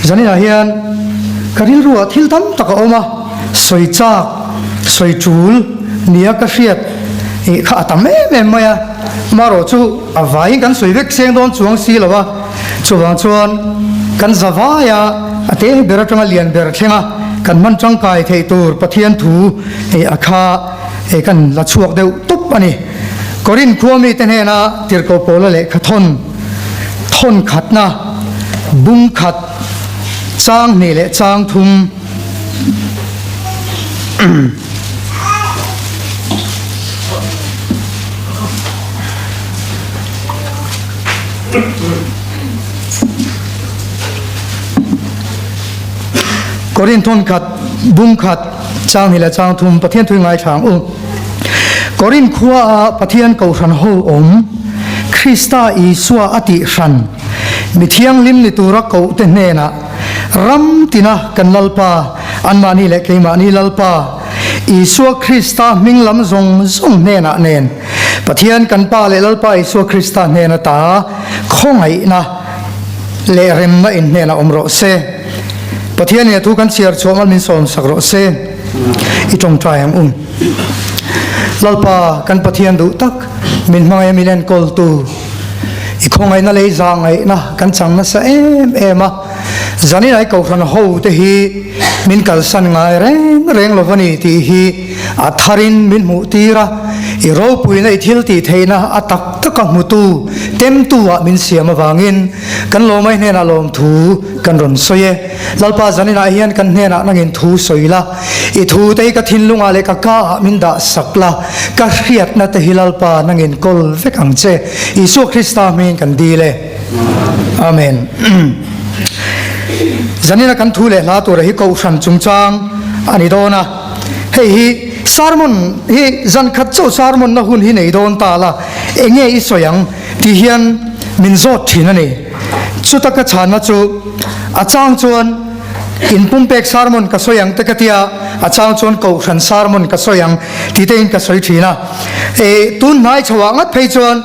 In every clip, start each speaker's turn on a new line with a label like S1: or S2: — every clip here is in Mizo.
S1: Zaninah hian ka rilruah thil tam tak a awm a, sawi chak, sawi tul nia ka hriat ih kha a tam em em mai a, marawh chu a vaiin kan sawi vek seng dawn chuang si lo a, chuvang chuan kan za vaia a te ber atanga lian ber thlenga kan hman tangkai theih tur Pathian thu ih a kha kan la chhuak deuh tawp a ni. Korinth khua mite hnena tirhkoh Paula lehkha thawn thawn khatna bung khat chang hnih leh chang thum Korinth thawn khat bung khat chang hnih leh chang thum Pathian thui ngaithla ang u. Korinth khuaah Pathian Kohhran ho awm, Krista Isua a tih hran, mi thianghlim ni tura kohte hnenah ram tina kan Lalpa, anmahni leh keimahni Lalpa, Isua Krista hming lam zawng zawng hnenah nen, Pathian kan Pa leh Lalpa Isua Krista hnen ata khawngaihna leh remna in hnenah awm rawh se. Pathianin a thu kan chhiar chhuah mal min sawmsak rawh se. I tawngtai ang u. Lalpa, kan Pathian duh tak, min hmangaih a min enkawltu, i khawngaihna leh i zahngaihna kan chang nasa em em a. Zanin ai Kohhran ho te hi min kalsan ngai reng reng lo va ni tih hi a tharin min hmuh tir a, i ropuina i thil tih theihna a tak taka hmutu, temtu ah min siam avangin kan lawmai hnenah lawmthu kan rawn sawi e. Lalpa zaninah hian kan hnenah nangin thu sawi la, i thu te hi ka thinlungah leh ka kaah min dah sak la, ka hriatna te hi Lalpa nangin kawl vek ang che. Isua Krista hmingin kan dil e. Amen. Zanina kan thu leh hla tura hi Kohhran chungchang a ni dawn a. Hei hi sermon hi zan khat chauh sermon na hun hi nei dawn ta la, enge i sawi ang tih hian min zawt thin a ni. Chuta ka chhanna chu a chang chuan in pumpek sermon ka sawi ang te ka tia, a chang chuan Kohhran sermon ka sawi ang tih te in ka sawi thin a. E, tun hnai chhoah ngat phei chuan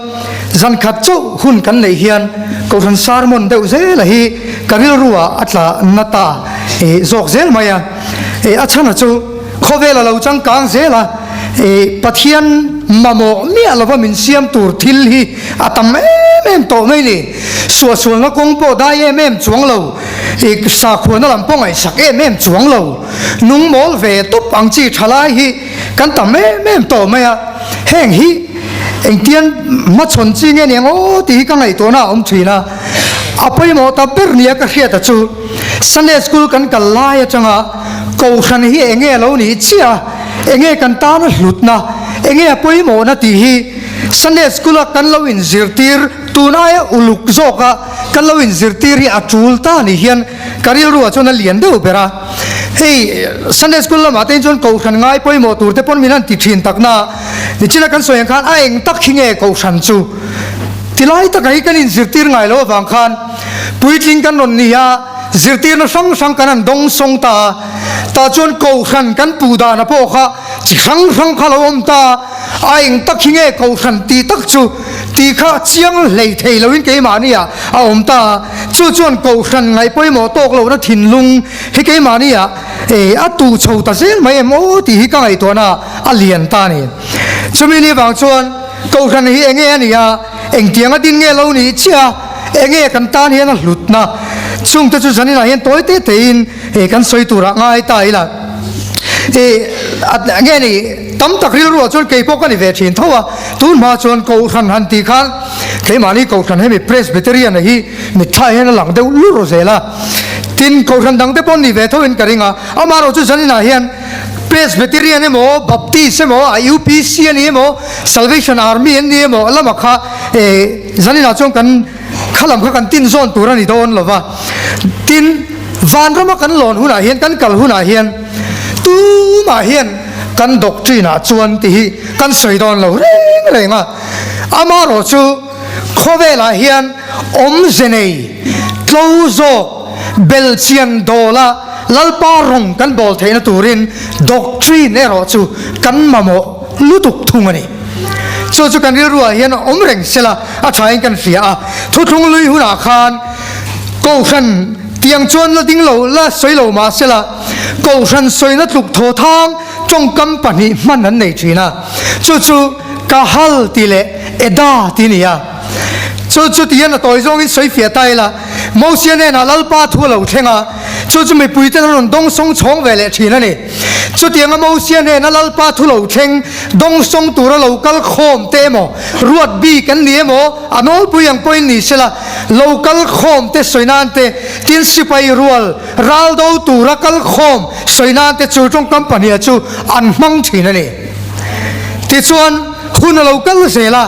S1: zan khat chauh hun kan neih hian Kohhran sermon deuh zela hi ka rilruah a tla na ta e, zawk zel mai a. E, a chhana chu khawvel a lo changkang zel a, e, Pathian mamawh miah lova min siam tur thil hi a tam em em tawh mai ni. Suahsualna kawng pawh dai em em chuang lo, i sakhuana lam pawh ngaihsak em em chuang lo, nung mawl ve tawp ang chi tha lai hi kan tam em em tawh mai a. Heng hi engtian hmachhawn chi nge niang aw tih hi ka ngaihtuahna a awm thin a. A pawimawh ta ber nia ka hriat a chu Sunday School kan kal lai atanga Kohhran hi enge a lo nih chiah a, enge kan tana hlutna, enge a pawimawhna tih hi Sunday School a kan lo inzirtir Tun aia uluk zawka kan lo inzirtir hi a tul ta ni hian ka rilruah chuan a lian deuh ber a. Hei Sunday School lamah te chuan Kohhran ngai pawimawh tur te pawn min han ti thin tak na, nichina kan sawi ang khan a eng tak hi nge Kohhran chu tilai takah hi kan inzirtir ngai lo avang khan puitling kan rawn ni a, zirtirna hrang hrang kan han dawng sawng ta a, tah chuan Kohhran kan puh dana pawh kha chi hrang hrang kha lo awm ta a. A eng tak hi nge Kohhran tih tak chu tih kha chiang hlei thei loin keimahni ah a awm ta a, chu chuan Kohhran ngaih pawimawh tawk lohna thinlung hi keimahni ah e a tuh chho ta zel mai em aw tih hi ka ngaihtuahna ah a lian ta a ni. Chumi ni vang chuan Kohhran hi enge a nih a, engtianga din nge lo nih chiah a, enge kan tan hian a hlutna chungte chu zaninah hian tawi te tein e kan sawi turah ngai ta ila e nge ni tam tak rilruah chuan kei pawh ka ni ve thin tho a, tun hma chuan Kohhran han tih khan keimahni Kohhran hemi Presbyterian a hi mitthla hian a lang deuh lur zel a, tin Kohhran dang te pawh ni ve tho in ka ring a, amaherawh chu zaninah hian Presbyterian emaw Baptist emaw a UPC a ni emaw Salvation Army an ni emaw lama kha e zaninah chuan kan Kha lam kha kan tin zawn tur a ni dawn lo va, tin, vanrama kan lawn hunah hian, kan kal hunah hian tumah hian kan doctrine ah chuan tih hi kan sawi dawn lo reng reng a. Amaherawh chu khawvelah hian awmze nei tlo zawk belchian dawla Lalpa rawng kan bawl theihna turin doctrine erawh chu kan mamawh lutuk thung a ni. Chu chu kan rilruah hian a awm reng sela a thain kan hria a. Thuthlung lui hunah khan Kohhran Tiang chuan la ding lo la sawi lo mah sela, Kohhran sawina tluk thaw thang tawngkam pahnih hman an nei thin a, chu chu Kahal tih leh Eda tih a ni a. Chu chu tihian a tawi zawngin sawi fiah ta ila, Mosia hnenah Lalpa thu a lo thleng a, chu chu mipuiten an rawn dawngsawng chhawng ve leh thin a ni. Chutianga Mosia hnena Lalpa thu lo thleng dawngsawng tura lo kal khawm te emaw, ruat bik an ni emaw, a nawlpui ang pawhin ni sela, lo kal khawm te sawi nan te, tin sipai rual ral do tura kal khawm sawi nan te chu tawngkam pahniha chu an hmang thin a ni. Tichuan, hun a lo kal zel a,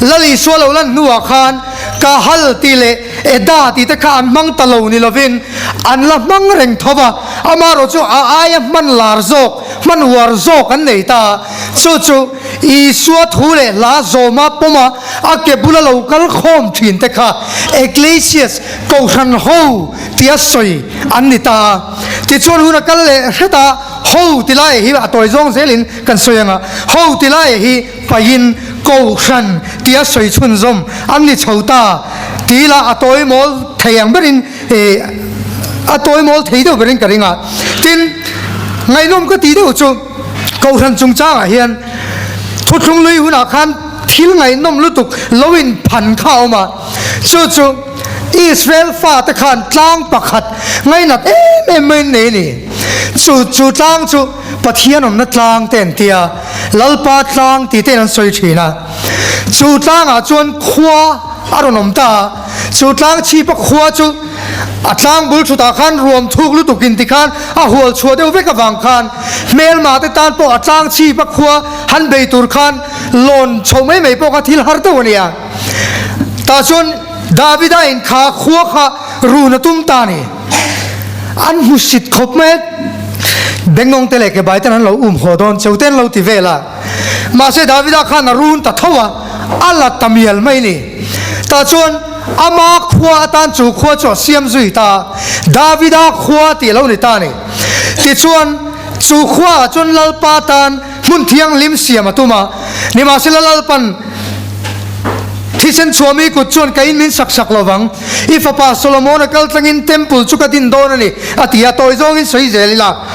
S1: Lal Isua lo lan hnuah khan Kahal tih leh Eda tih te kha an hmang ta lo ni lovin an la hmang reng tho va, amaherawh chu a aia hman lar zawk, hman uar zawk an nei ta a. Chu chu Isua thu leh hla zawma pawma a ke bula lo kal khawm thin te kha Ecclesias, Kohhran ho, tia sawi an ni ta a. Tichuan hun a kal leh hret a, ho ti lai hi a tawi zawng zelin kan sawi ang a, ho ti lai hi Pain Kohhran tia sawi chhunzawm an ni chho ta ti ila a tawi mawl thei ang berin a tawi mawl thei deuh berin ka ring a. Tin, ngaihnawm ka tih deuh chu Kohhran chungchangah hian thuthlung lui hunah khan thil ngaihnawm lutuk lo inphan kha a awm a, chu chu Israel fate khan tlang pakhat ngainat em em maiin nei a ni. Chu chu tlang chu Pathian awmna tlang te an ti a, Lalpa tlang tih tein an sawi thin a. Chu tlangah chuan khua a rawn awm ta a, chu tlang chhipa khua chu a tlang bul thutah khan ruam thuk lutuk in tikhan a hual chhuah deuh vek avang khan hmelmah te tan pawh a tlang chhipa khua han bei tur khan lawn chho mai mai pawh kha thil har deuh a ni a. Tah chuan Davida in kha khua kha run a tum ta a ni. An hmusit khawp mai a, Bengawng te leh kebai ten an lo um haw dawn cheu te an lo ti vel a. Mahse Davida khan a run ta tho a, a la ta mial mai ni. Tah chuan ama khua atan chu khua chu a siam zui ta a, Davida khua tih a lo ni ta a ni. Tichuan chu khua ah chuan Lalpa tan hmun thianghlim siam a tum a, nimahsela Lalpan thisen chhuahmi kut chuan ka in min sak sak lo vang, i fapa Solomon-a kal tlangin temple chu ka din dawn a ni, a ti a, tawi zawngin sawi zel ila.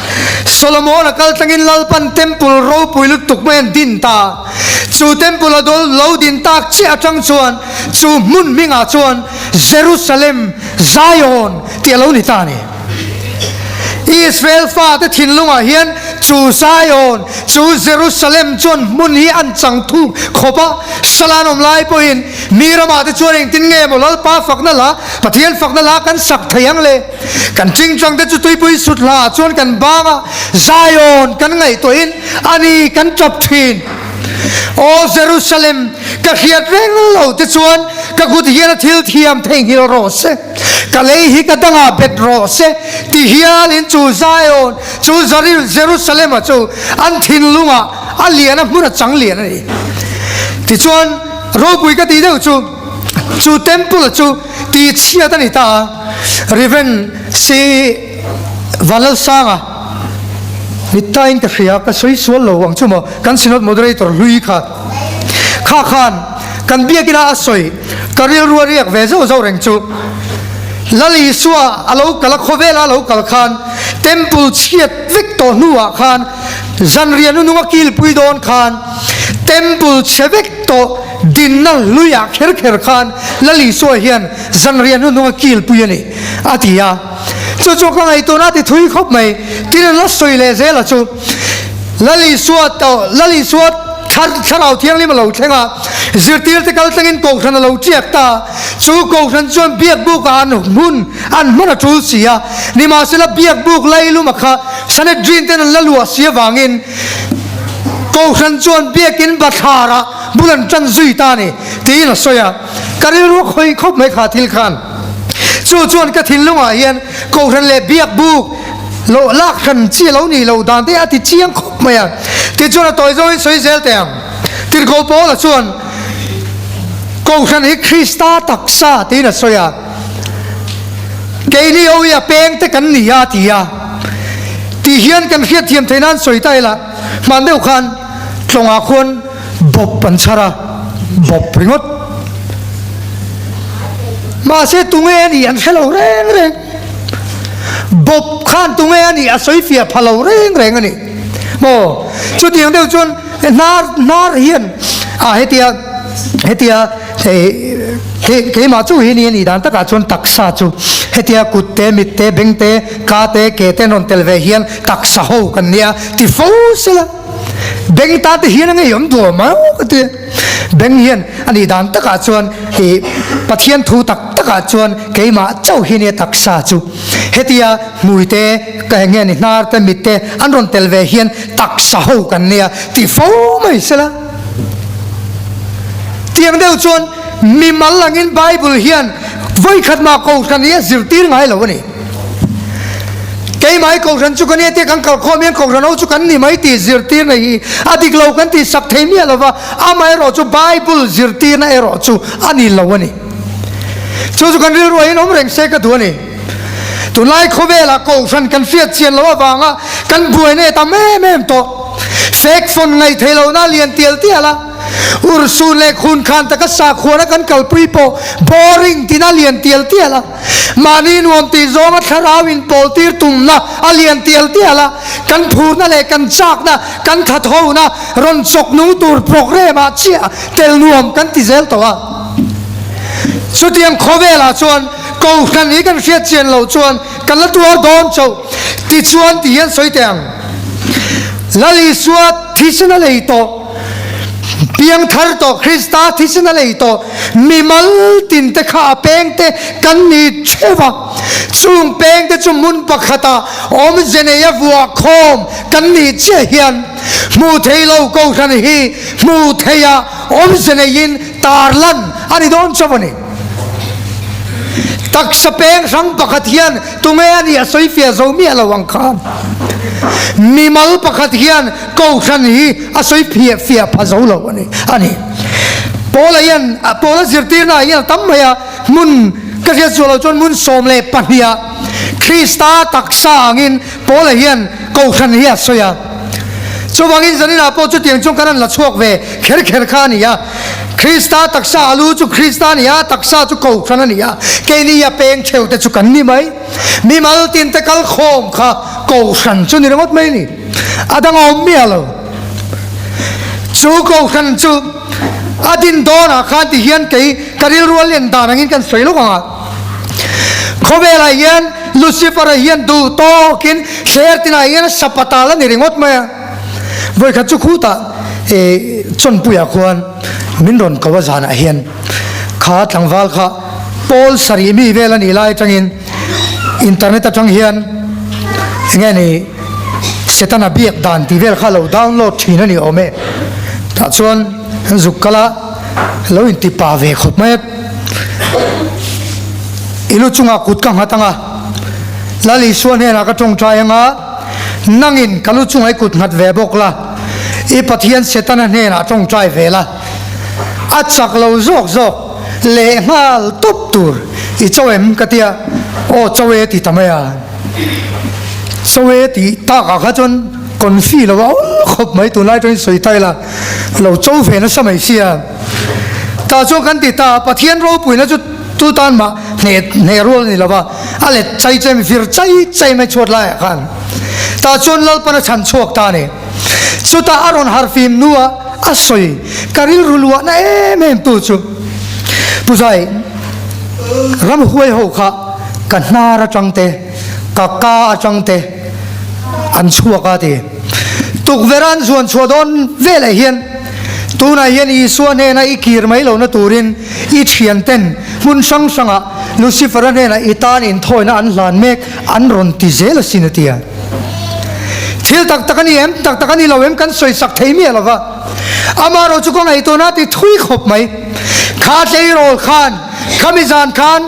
S1: Solomon-a kal tlangin Lalpan temple ropui lutuk mai an din ta. Chu temple a dawl lo din tak chiah atang chuan chu hmun hmingah chuan Jerusalem, Zion, tih a lo ni ta a ni. Israel fate thinlungah hian chu Zion, chu Jerusalem chuan hmun hi an chang thuk khawp a, salan awm lai pawhin mi ramah te chuan engtin nge maw Lalpa fakna la, Pathian fakna la kan sak thei ang le? Kan tingtang te chu tuipui sut hla ah chuan kan bang a, Zion kan ngaihtuahin a ni kan tap thin. Aw Jerusalem, ka hriat reng lo te chuan ka kut hian a thil thiam theihnghilh rawh se. Ka lei hi ka dangah bet rawh se ti hialin chu Zion, chu Jerusalem-a chu an thinlungah a lian a, hmun a chang lian a ni. Tichuan, ropui ka tih deuh chu, chu temple-a chu tihchhiat a ni ta a, Rev. C. Vanlalsanga ni tain ka hria, ka sawi sual lo ang chu maw, kan Synod Moderator hlui kha. Kha khan kan biakina a sawi ka rilru a riak ve zauh zauh reng chu Lal Isua a lo kal a, khawvela a lo kal khan temple chhiat vek tawh hnuah khan zanriah nunung a kilpui dawn khan temple chhe vek tawh dinna hluiah kher kher khan Lal Isua hian zanriah nunung a kilpui a ni a ti a. Chu chu ka ngaihtuahna a ti thui khawp mai. Tin an la sawi leh zel a chu Lal Isua tawh Lal Isua thar thlarau thianghlim a lo thleng a, zirtirte kal tlangin kohhran a lo tiak ta a, chu kohhran chuan biakbuk ah an hmun an hman a tul si a, nimahsela biakbuk lailuma kha Sanhedrin ten an la luah si avangin kohhran chuan biakin bathlar ah bul an tan zui ta a ni tiin a sawi a, ka rilru a khawih khawp mai kha thil khan. Chu chuan ka thinlungah hian kohhran leh biakbuk Lo lak hran chi a lo nih loh dan te a ti chiang khawp mai a. Tichuan a tawi zawngin sawi zel teh ang. Tirhkoh Paula chuan Kohhran hi Krista taksa tiin a sawi a. Keini ho hi a peng te kan ni a a ti a. Tih hian kan hriatthiam theih nan sawi ta ila, hman deuh khan tlawngah khuan bawp an chhar a, bawp ringawt. Mahse tunge a nih an hre lo reng reng. Bawp khan tunge a nih a sawi fiah pha lo reng reng a ni maw? Chutiang deuh chuan hnar hnar hian a hetia hetia hei keimah chu hi ni a nih dan takah chuan taksa chu hetia kut te mit te beng te ka te ke te an rawn tel ve hian taksa ho kan nia ti fo sela. Beng tan te hian a ngei awm duh mai ka ti. Beng hian a nih dan takah chuan ih Pathian thu tak takah chuan keimah chauh hi nia taksa chu. Hetia hmui te ka eng nge ni hnar te mit te an rawn tel ve hian taksa ho kan nia ti fo mai sela. Tiang deuh chuan mimal angin Bible hian vawikhat mah kohhran hi a zirtir ngai lo a ni. Keimah i kohhran chu ka nia tia kan kalkhawm hian kohhran ho chu kan ni mai tih zirtirna hi a dik lo kan tih sak thei miah lo va, amaherawh chu Bible zirtirna erawh chu a ni lo a ni. Chu chu kan rilru ah hian awm reng se ka duh a ni. Tunlai khawvelah kohhran kan hriat chian loh avanga kan buaina e tam em em tawh. Fek fawn ngaih theih lohna a lian tial tial a, urhsun leh khunkhan taka sakhuana kan kalpui pawh boring tina lian tial tial a. Mahni nuam tih zawnga thlarau inpawl tir tumna a lian tial tial a, kan phurna leh kan chakna, kan thathona rawn chawk nung tur programme ah chiah tel nuam kan ti zel tawh a. Chutiang khawvelah chuan Kohhran hi kan hriat chian loh chuan kan la tuar dawn chauh tichuan ti hian sawi teh ang. Lal Isua thisen a lei tawh. Piangthar tawh Krista thisen a lei tawh mimal tin te kha a peng te kan ni theuh a, chung peng te chu hmun pakhatah awmze nei a vuah khawm kan nih chiah hian hmuh thei lo Kohhran hi hmuh theih ah awmze neiin tarlan a ni dawn chauh a ni. Taksa peng hrang pakhat hian tunge a nih a sawi fiah zo miah lo ang khan mimal pakhat hian Kohhran hi a sawi phiah fiah pha zo lo a ni a ni. Paula hian Paula zirtirna ah hian a tam mai a, hmun ka hriat sual loh chuan hmun 12 ah Krista taksa angin Paula hian Kohhran hi a sawi a. Chuvangin zaninah pawh chutiang chuan kan han la chhuak ve kher kher kha a ni a. Krista taksa a lu chu Krista a ni a, taksa chu Kohhran a ni a, keini a peng theu te chu kan ni mai. Mimal tin te kal khawm kha Kohhran chu ni ringawt mai a ni. A dang a awm miah lo. Chu Kohhran chu a din dawnah khan ti hian kei ka rilru a len dan angin kan sawi lawk ang a. Khawvelah hian Lucifer-a hian duh tawkin thler tinah hian a sapatal a ni ringawt mai a. Vawikhat chu khutah eh Chawnpuiah khuan min rawn ko a zanah hian kha tlangval kha pawl sarih mi vel a nih lai atangin internet atang hian enge ni Setana biak dan tih vel kha lo download thin a ni awm e. Tah chuan an zuk kal a, lo inti pa ve khawp mai a. I lu chungah kut ka nghat ang a, Lal Isua hnenah ka tawngtai ang a, nangin ka lu chungah i kut nghat ve bawk la, i Pathian Setana hnenah tawngtai ve la. A chak lo zawk zawk leh nghal tawp tur i cho em ka tia, aw cho e ti ta mai a. Cho e tih takah kha chuan confi lo a awl khawp mai tunlai atangin sawi ta ila lo cho ve nasa mai sia. Tah chuan kan ti ta Pathian ropuina chu tu tan mah hneh hneh rual a ni lo va, a let chai chai mai vir chai chai mai chhuat laiah khan tah chuan Lalpan a chhan chhuak ta a ni. Chutah a rawn harfim hnuah a sawi ka rilru luahna em em tu chu Pu Zai ramhuai ho kha ka hnar atang te ka ka atang te an chhuak a ti. Tukverh an zuan chhuah dawn veleh hian tunah hian Isua hnena i kir mai lohna turin i thian ten hmun hrang hrangah Lucifer-a hnenah i tan inthawina an hlan mek an rawn ti zel asin a ti a. Thil tak tak a ni em? Tak tak a ni lo em? Kan sawi sak thei miah lo va. Amaherawh chu ka ngaihtuahna a ti thui khawp mai. Kha tleirawl khan, khami zan khan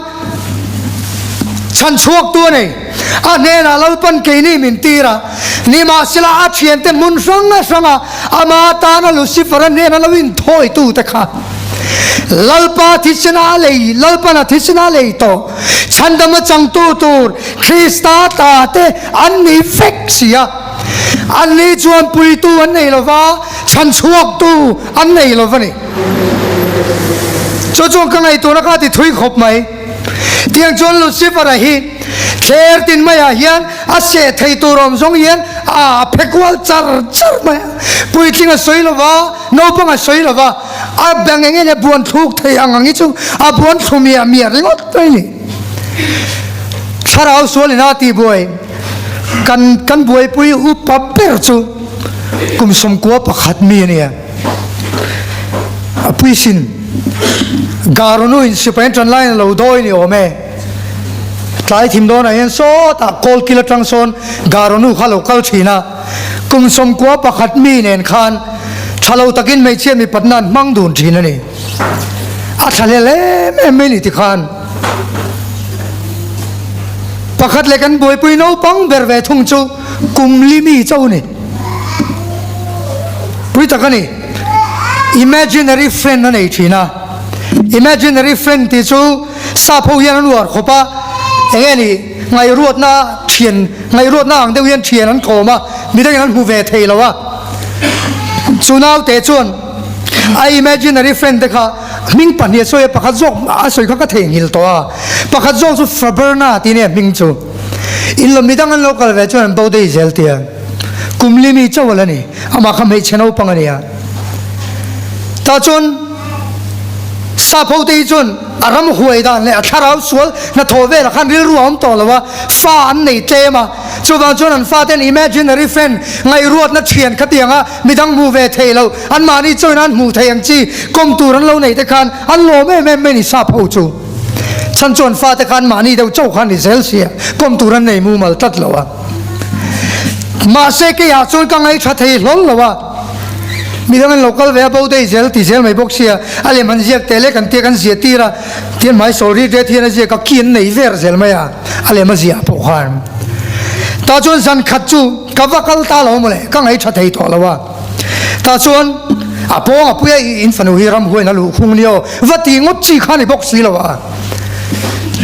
S1: chhan chhuaktu a nei. A hnenah Lalpan keini min tir a, nimahsela a thiante hmun hrang hranga ama tana Lucifer-a hnena lo inthawitute kha Lalpa thisena a lei, Lalpana thisena a lei tawh. Chhandama changtu tur Krista ta te an ni vek si a, anni chuan puitu an nei lo va, chhanchhuaktu an nei lo va ni. Chu chuan ka ngaihtuahna kha a ti thui khawp mai. Tiang chuan Lucifer-a hi. Thler tin maiah hian a seh thei tur awm zawng hian a phe kual char char mai a. Puitling a sawi lo va, naupang a sawi lo va, a beng eng eng a buan thluk thei ang ang hi chu a buan thlu miah miah ringawt mai a ni. Thlarau sual ina tihbuai kan kan buaipui upa ber chu kum 11 mi a ni a. A puisin Garonu in sipai an ṭan laiin a lo dawi ni awm e. Tlai thim dawnah hian sawtah kawlkil aṭang sawn Garonu kha a lo kal ṭhin a. Kum 91 mi nen khan ṭha lo takin hmeichhia mipatna an hmang dun ṭhin a ni. A thlahlel em em mai ni tikhan pakhat leh kan buaipui naupang ber ve thung chu kum li mi chauh a ni. Pui tak a ni. Imaginary friend a nei thin a. Imaginary friend tih chu sap ho hian an uar khawp a, eng nge ni ngaihruatna thian, ngaihruatna ang deuh hian thian an kawm a, midangin an hmu ve thei lo a. Chu naute chuan a imaginary friend te kha hming pahnih a sawi a, pakhat zawk a sawi kha ka theihnghilh tawh a, pakhat zawk chu Fraberna tih a nia hming chu. In lo midang an lo kal ve chuan an bo daih zel tia. Kum li mi chauh a la ni. Amah kha hmeichhe naupang a ni a. Tah chuan sap ho te hi chuan a ram huai dan leh a thlarau sual hnathawh velah khan rilru a awm tawh lo a, fa an nei tlem a. Chuvang chuan an faten imaginary friend ngaihruatna thian khatiang a midang hmu ve thei lo, anmahni chauhin an hmuh theih ang chi kawm tur an lo neih te khan an lawm em em mai a ni sap ho chu. Chhan chuan fate khan mahni deuh chauh khan ni zel sia, kawm tur an nei mumal tlat lo a. Mahse keiah chuan ka ngaihṭha thei hlawl lo a, midang an lo kal ve a, bo daih zel ti zel mai bawk sia, a lem an ziak teh leh kan tia kan ziah tir a, tian hmai sawl rit ret hian a ziak a, ki an nei ver zel mai a, a lem a ziah pawh khan. Tah chuan zan khat chu ka va kal ta lo mawle, ka ngaihṭha thei tawh lo a. Tah chuan a pawng a puia i in fanu hi ramhuaiin a luh khung nia aw, va ti ngawt chi kha ni bawk si lo a.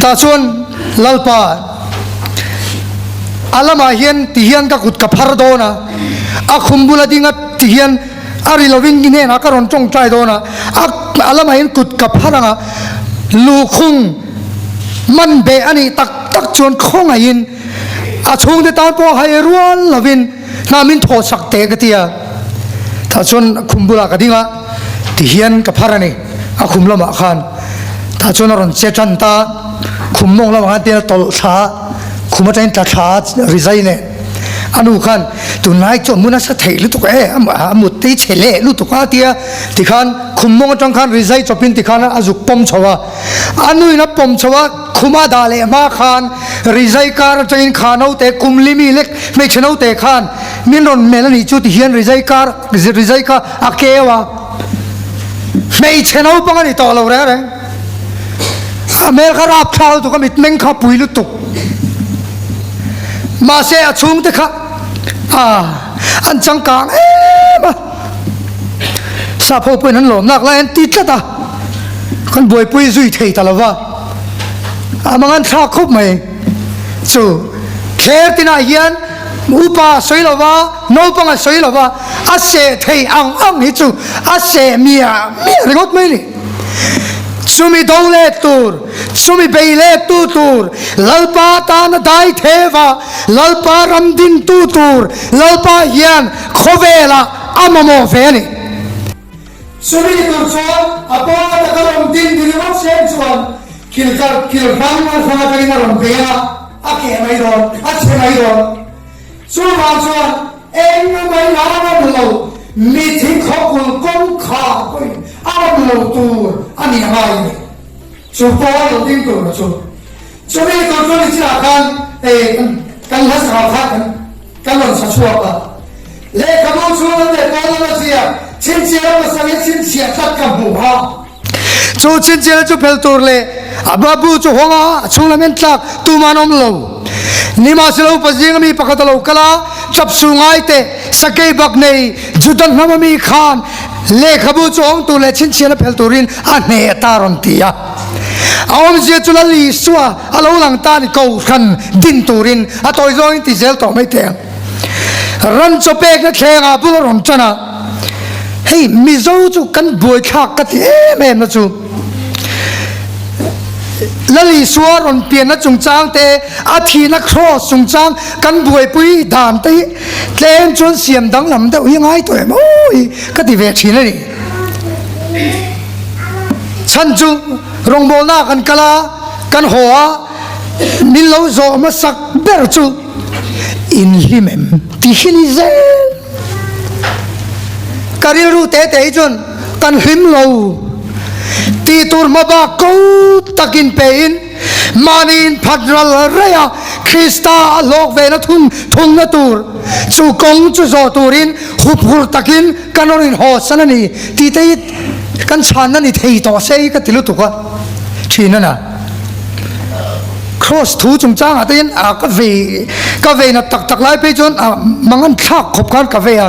S1: Tah chuan Lalpa a lamah hian ti hian ka kut ka phar dawn a, a khum bula dinga ti hian a ri lovin i hnenah ka rawn tawngtai dawn a, a lamah hian kut ka phar ang a, luhkhung man beh a nih tak tak chuan khawngaihin a chhungte tan pawh hai rual lovin hna min thawh sak teh ka ti a. Tah chuan khum bulah ka ding a, ti hian ka phar a ni, a khum lamah khan. Tah chuan a rawn che tan ta, khum mawng lamah khan tian a tawlh thla a, khum atangin tla thla a rizai nen. A nu khan, Tunlai chu a mu nasa theih lutuk e, a mut te hi chhe leh lutuk a tia tikhan khum mawng atang khan rizai chawpin tikhan a zuk pawm chho a. A nuin a pawm chho a, khum a dah leh hma khan rizai kar atangin kha naute kum limi lek hmeichhe naute khan min rawn melh a nih chu tihian rizai kar rizai kha a keu a, hmeichhe naupang a ni tawh lo reng reng. A hmel kha rap thla lutuk a mitmeng kha pui lutuk. Mahse a chhungte kha a an changkang em a. Sap ho pawhin an lawm lak lai an ti tlat a, kan buaipui zui thei ta lo va, a mang an thlak khawp mai. Chu thler tinah hian upa a sawi lo va, naupang a sawi lo va, a seh thei ang ang hi chu a seh miah miah ringawt mai a ni. Chumi do let tur, chumi bei let tu tur, Lalpa tana dai theva, Lalpa ram din tu tur, Lalpa hian khawvelah a mamawh ve a ni. Chumi tur chuan a pawn ataka rawn din ni ringawt seng chuan kil kar kil hrang hrang atangin a rawn bei a, a keh mai dawn, a chhe mai dawn. Chuvang chuan eng mai la awm lo, mithi khawkul kawngkhar pawhin a awm lo tur a nih a ngai a ni. Chu pawn lo ding tur chu. Chumi tur chu ni chinah khan hei kan hla sangah khan kan kan rawn sa chhuak a. Lehkhabu chhung lam leh pawn lam a ziak chhinchhiah hmasa leh chhinchhiah tlat ka hmu a. Chu chhinchhiahna chu phel tur leh a bu chu hawng a, a chhung lam en tlak tum an awm lo. Nimahsela upa zinga mi pakhat a lo kal a, chapsu ngai teh, sakei bak nei Juda hnam a mi khan lehkhabu chu hawng tur leh chhinchhiahna phel turin a hneh ta rawn ti a. A awmzia chu Lal Isua a lo lang ta ni kohhran din turin a tawi zawngin ti zel tawh mai teh ang. Ran chaw pekna thlengah bul a rawn tan a, hei Mizo chu kan buaithlak ka ti em em na chu. Lal Isua rawn pianna chungchang te, a thihna kraws chungchang kan buaipui dan te hi tlem chuan siam danglam deuh hi ngai tawh em aw hi ka ti ve thin a ni. Chhan chu rawngbawlna kan kal a, kan haw a, min lo zawh hmasak ber chu inhlim em ti hi ni zel. Ka rilru te te hi chuan kan hlim lo tih tur hmabak ko takin pein mahni inphat ral rei a, Krista a hlawk vena thung thungna tur chu kawng chu zawh turin huphur takin kan rawn inhawsan a ni tih te hi kan chhanna ni thei tawh se hi ka ti lutuk a thin a na. Kraws thu chungchangah te hian a ka vei ka vei nat tak tak lai phei chuan a mangan thlak khawp khan ka vei a.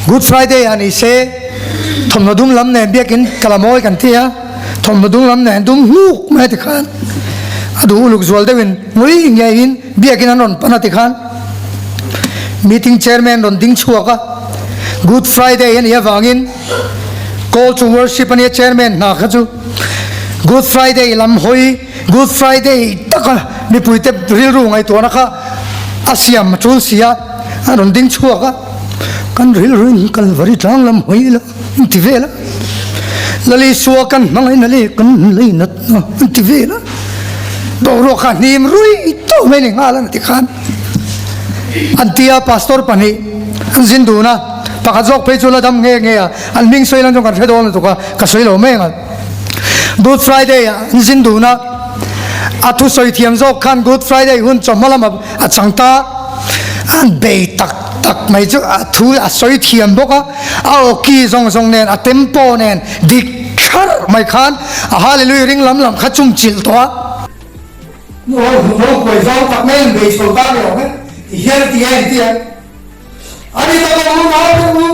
S1: Good Friday ah ni se thawmhnaw dum lam nen biakin ka la mawi kan ti a, thawmhnaw dum lam nen dum hnuk mai ti khan a duh uluk zual deuhin ngui ngeiin biakin an rawn pan a ti khan meeting chairman rawn ding chhuak a, Good Friday a nih avangin Call to worship a nia chairman hna kha chu Good Friday lam hawi Good Friday taka mipuite rilru ngaihtuahna kha a siam a tul si a, a rawn ding chhuak a, kan rilru in Kalvari tlang lam hawi ila an ti vel a, Lalisua kan hmangaihna leh kan leinatna an ti vel a, boruak kha hnim rui tawh mai ni nghal a ti khan an ti a, pastor pahnih an zin dun a, pakhat zawk phei chu la dam nghe nghe a, an hming sawi lan chuan kan hre dawn lutuk a, ka sawi lo mai ang a. Good Friday ah an zin dun a, a thusawi thiam zawk khan Good Friday hun chawhma lamah a chang ta, an bei tak tak mai chu a thu a sawi thiam bawk a, a awki zawng zawng nen a tempo nen dik thlarh mai khan a Hallelujah ring lam lam kha chum chilh tawh a. Nu ho hmu ho kuai zawng tak mai an bei chho ta ni awm e, ti hian a ti a engtia a ni ta lo u nau te u.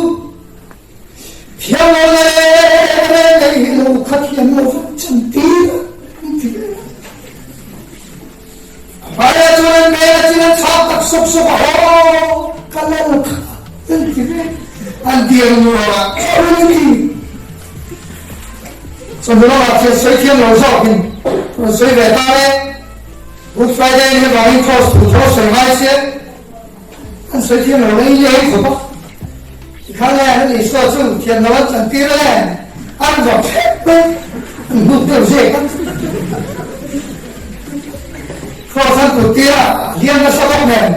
S1: Thiam lo leh leh nei hi lo kha thiam lo vek chan tir a an ti ve a. A hmaiah chuan an hmel a chin an chhak tak sawk sawk a, Aw ka lal kha an ti ve. An dir nuam ah kher a ni. Chawhnu lamah thian sawi thiam lo zawkin rawn sawi ve ta le. Good Friday ni avangin cross tur tho sawi ngai se. An sawi thiam lo lei lei khawp a, tikhan le an Isua chu thiam lo an chantir a le, an va hrep mai, an hnuk deuh zek a. Cross an kut tir a, a hliam nasa bawk nen,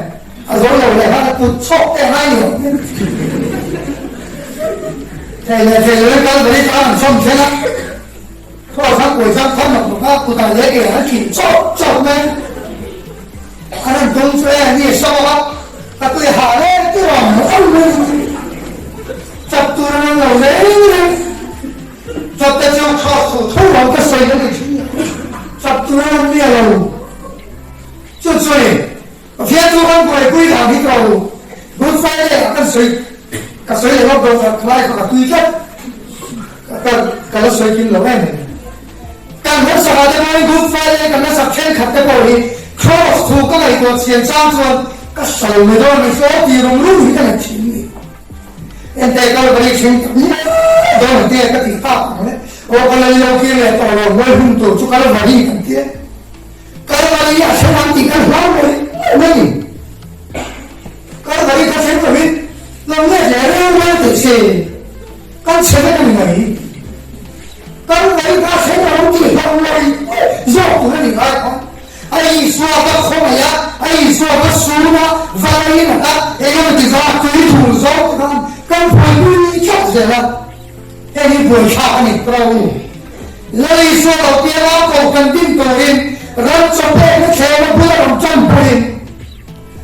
S1: a zo lo leh khan a kut chhawk te a ngai ni awm hian. Thei leh thei lo in Kalvari tan an sawm then a, Cross an kuai chang khan mak mak a, kutah leh ke an khinh chawk chawk mai. A rawn tum chu e, ni a saw a, ka tui hah reng ti rawn awm mai chap tur an awm lo reng reng. Chap te chu cross thu tho lo ka sawi na ni thin a, chap tur an awm miah lo. Chu chu ni, Pathian chu kan buaipui dan hi ka lo Good Friday ah kan sawi, ka sawi leh lawk dawn kha khalai kha ka tui tlat, ka ka la sawi kim lo em em. Kan hmasakah te pawhin Good Friday kan hmasak thenkhat te pawh hi Cross thu ka ngaihtuah chian chang chuan ka hro mai dawn a ni saw tih rum rum hi ka nei thin a ni. Enteh Kalvari thleng tak ngial dawn ang tia ka tih tak ang le. Aw ka lei lo kir leh tawh lo mawi hun tur chu Kalvari kan tia. Kalvari a thleng ang tih kan hlau mai mai a ni. Kalvari kha thleng lovin lo let leh reng mai teh se. Kan chhe vek a ni mai. Kan lei kha thleng lo tih hlauh ngawih ngawih zawk tur a ni ngai kha. A Isua va khawngaih a, a Isua va sun a, va lei nat a, eng emaw ti zawng a tui thul zawng te khan kan buaipui tlat zel a. Heng hi buaithlak a ni tawh u. Lal Isua lo piang a, ko kan din turin ram chawpekna thleng a bula rawn tan pawhin,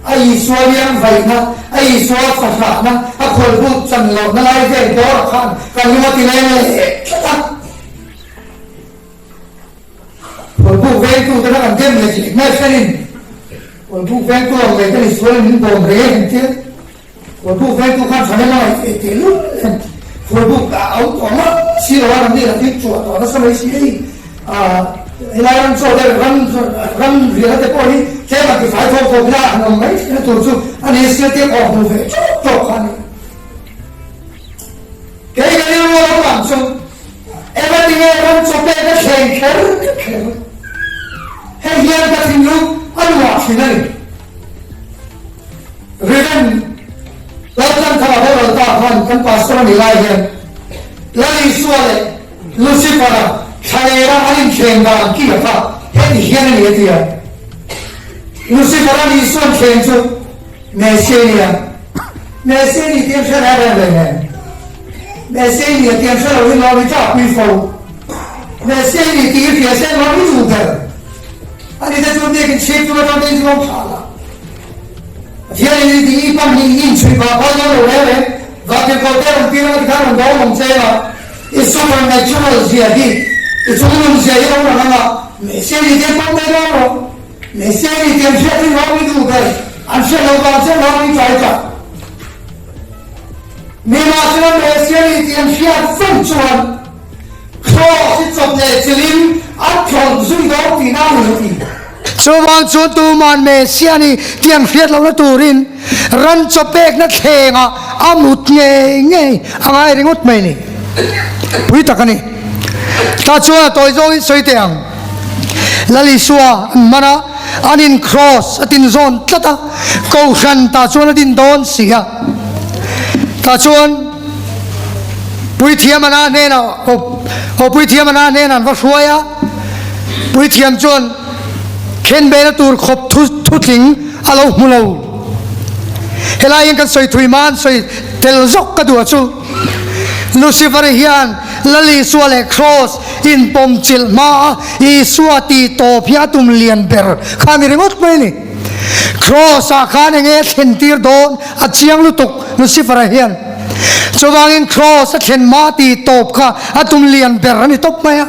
S1: A Isua liang vaihna, a Isua fahrahna, a khualbuk chan lohna lai vel bawrah khan ka lung a ti leng leh tlat a. Khualbuk vengtu te kha kan dem leh leh mai hrenin khualbuk vengtu ang leh kan Isualin min bawm reng ang tia khualbuk vengtu khan thahnem a ngaih teh lul em khualbuk a awm tawh ngam si lo a ram nih lah chu chhuah tawh nasa mai si hei Helai ram chaw te ram ram riahna te pawh hi tlem a tifai thawk thawk ila an awm mai theihna tur chu a ni sia te pawh hmu ve tawk tawk kha a ni. Kei ka rilru a lo lang chu eng a tinge ram chaw pek a thleng kher kher. Hei hian ka thinlung a luah thin a ni. Rev. Lalchanthara boral ta khan kan pastor a nih lai hian Lal Isua leh Lucifer-a thlalera an inthleng dan ki a kha heti hian a ni a ti a. Lucifer-a Isuan thleng chu Messia ni a, Messia ni tih an hre reng reng hlei nen. Messia ni a tih an hre lo hi lawm i ṭah pui fo. Messia ni tih i hria se lawm i duh ber. Ani te chu biakin chhip tum aṭang te in lawm ṭha la. Pathian in i tih i pan hi i inchhui phah phal dawn lo reng reng. Vantirhkoh te rawn tir anga tikhan rawn dawng awm che a. I supernatural zia hi, i chungnun zia hi lo lang anga Messia ni te pawm mai dawn rawh. Messia ni tiang hriat hi lawm i duh ber, an hriat loh vang chiah lawm i tlai tak. Nimahsela Messia ni tiang hriat feng chuan Kraws i chawp leh chilhin a thlawlh zui dawn tihna a ni a ti. Chuvang chuan tuman Messia ni tiang hriat lohna turin ran chaw pekna thlengah a mut ngei ngei a ngai ringawt mai ni. Pui tak a ni. Tah chuan a tawi zawngin sawi teh ang. Lal Isua an man a, an in kraws a tin zawn tlat a, Kohhran tah chuan a din dawn si a. Tah chuan Puithiam Ana hnenah aw Puithiam Ana hnenah an va hruai a, Puithiam chuan khenbehna tur khawp thu thutling a lo hmu lo. Helai hian kan sawi thui hma an sawi tel zawk ka duh a chu. Lucifer hian Lal Isua leh Kraws inpawm chilh hma a Isua tih tawp hi a tum lian ber kha a ni ringawt mai a ni. Kraws ah khan enge a thlen tir dawn a chiang lutuk Lucifer-a hian. Chuvangin Kraws a thlen hma tih tawp kha a tum lian ber a ni tawp mai a.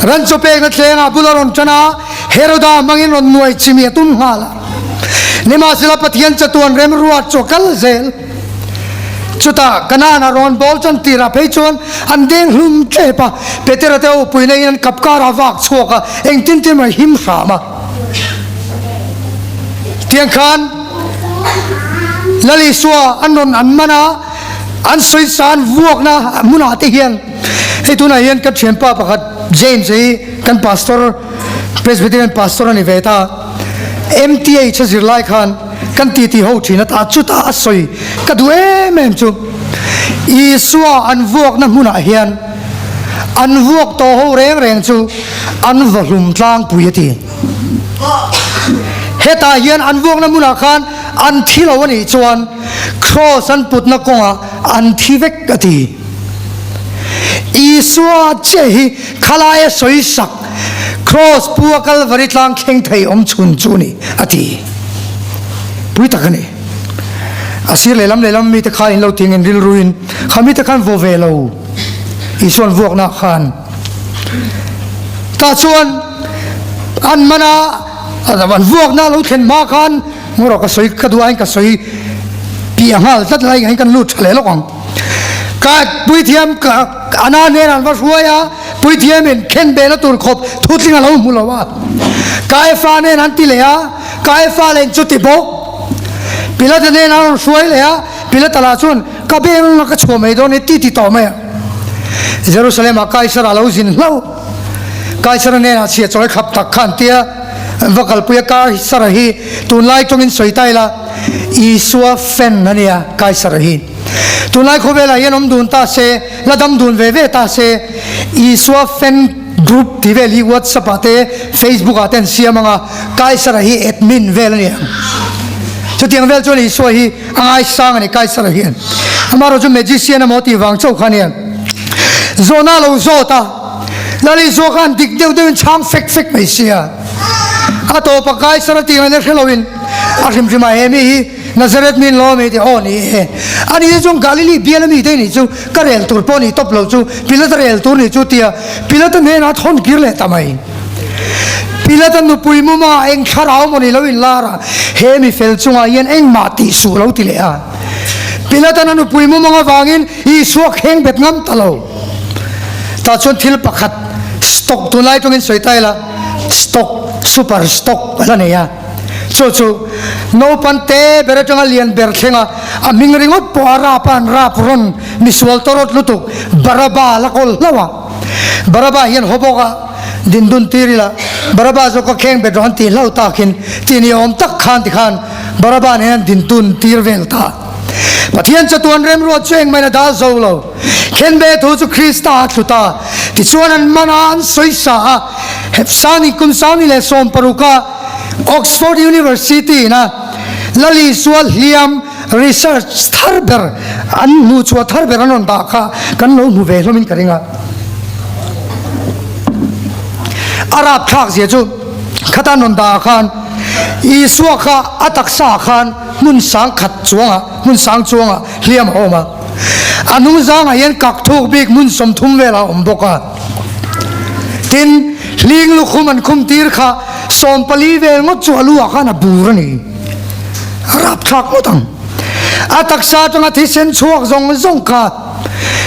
S1: Ran chaw pekna thlengah bul a rawn tan a, Heroda hmangin rawn nuai chimi a tum nghal a. Nimahsela Pathian chatuan remruat chu a kal zel. Chutah Kanaan-a rawn bawl chan tirah phei chuan an deng hlum tep a, Petera te upui neiin an kap karah vak chhuak a, engtin tin mai him hram a. Tiang khan Lal Isua an rawn an man a, an sawisa an vuakna hmunah te hian hei tunah hian kan thianpa pakhat James hi kan pastor Presbyterian pastor a ni ve ta. MTH a zir lai khan kan titi ho thin a ta chutah a sawi ka duh em em chu Isua an vuakna hmunah hian an vuak tawh ho reng reng chu an va hlum tlangpui a ti. Hetah hian an vuakna hmunah khan an thi lo a nih chuan Kraws an putna kawngah an thi vek a ti. Isua chiah hi khalai a sawi sak Kraws pu a Kalvari tlang thleng thei awm chhun chu ni a ti. Pui tak a ni. A sir lehlam lehlam mite kha in lo ti angin rilruin kha mite khan vaw ve lo Isuan vuakna khan tah chuan an man a an vuakna lo thlen hma khan ngaw rawh ka sawi ka duh aiin ka sawi piah nghal tlat lai angin kan lut tha leh lawk ang. Ka puithiam ka Ana nen an va hruai a, puithiamin khenbehna tur khawp thutling a lo hmu lo a. Kaifa nen an ti leh a, Kaifa leh in chu ti bawk. Pilata nen an rawn hruai leh a, Pilata lah chuan, Ka beng a ka chhuah mai dawn e ti ti tawh mai a. Jerusalem-ah Kaisar a lo zin hlauh. Kaisar-a hnenah chhia chawi khap tak kha an ti a, an va kalpui a, Kaisar-a hi tunlai tawngin sawi ta ila, Isua fan a nia Kaisar-a hi. Tunlai khawvelah hian awm dun ta se, la dam dun ve ve ta se, Isua fan group tih vel hi WhatsApp ah te, Facebook ah te an siam ang a, Kaisara hi admin vel a ni ang. Chutiang vel chuan Isua hi a ngaisang a ni Kaisara hian. Amaherawhchu magician emaw tih vang chauh kha a nia. Zawhna a lo zawt a, Lal Isua khan dik deuh deuhin chhang fek fek mai sia. A tawpa Kaisara tih ngaihna hre loin a hrim hrimah he mi hi Nazareth min lawm e ti aw ni e. Ani te chuan Galili bial ami te nih chu ka rel tur pawh ni tawp lo chu Pilata rel tur nih chu tia Pilata hnenah thawn kir leh ta mai. Pilata nupui muma eng thlarau maw ni lo in lar a, he mi fel chungah hian engmah tih suh lo ti leh a. Pilatan a nupui mumang avangin Isua kheng bet ngam ta lo. Tah chuan thil pakhat stock tunlai tawngin sawi ta ila stock super stock a la nei a. Chu chu naupan te ber atanga lian ber thlenga a hming ringawt pawh a rap a an rap rawn misual tawrawt lutuk Baraba la kawl hlauh a. Baraba hian haw bawk a, din dun tir ila, Baraba zawk ka kheng bet rawh an tih hlauh takin tih ni awm tak khan tikhan Baraba nen an din dun tir vel ta. Pathian chatuan remruat chu engmah in a dal zo lo. Khenbe thu chu Krista a thlu ta. Tichuan an man a, an sawi sa a. Hepsani kum sangni leh sawmparuka Oxford University in a Lal Isua hliam research thar ber an hmuhchhuah thar ber an rawn dah kha kan lo hmu ve hlawmin ka ring a. A rapthlak zia chu khata an rawn dah ah khan Isua kha a taksa ah khan hmun sang khat chuangah hmun sang chuangah hliam a awm a. A hnungzangah hian kak thuk bik hmun 30 velah a awm bawk a. Tin, hling lukhum an khum tir kha 14 vel ngawt chu a lu ah khan a bur a ni. A rapthlak ngawt ang. A taksa atanga thisen chhuak zawng zawng kha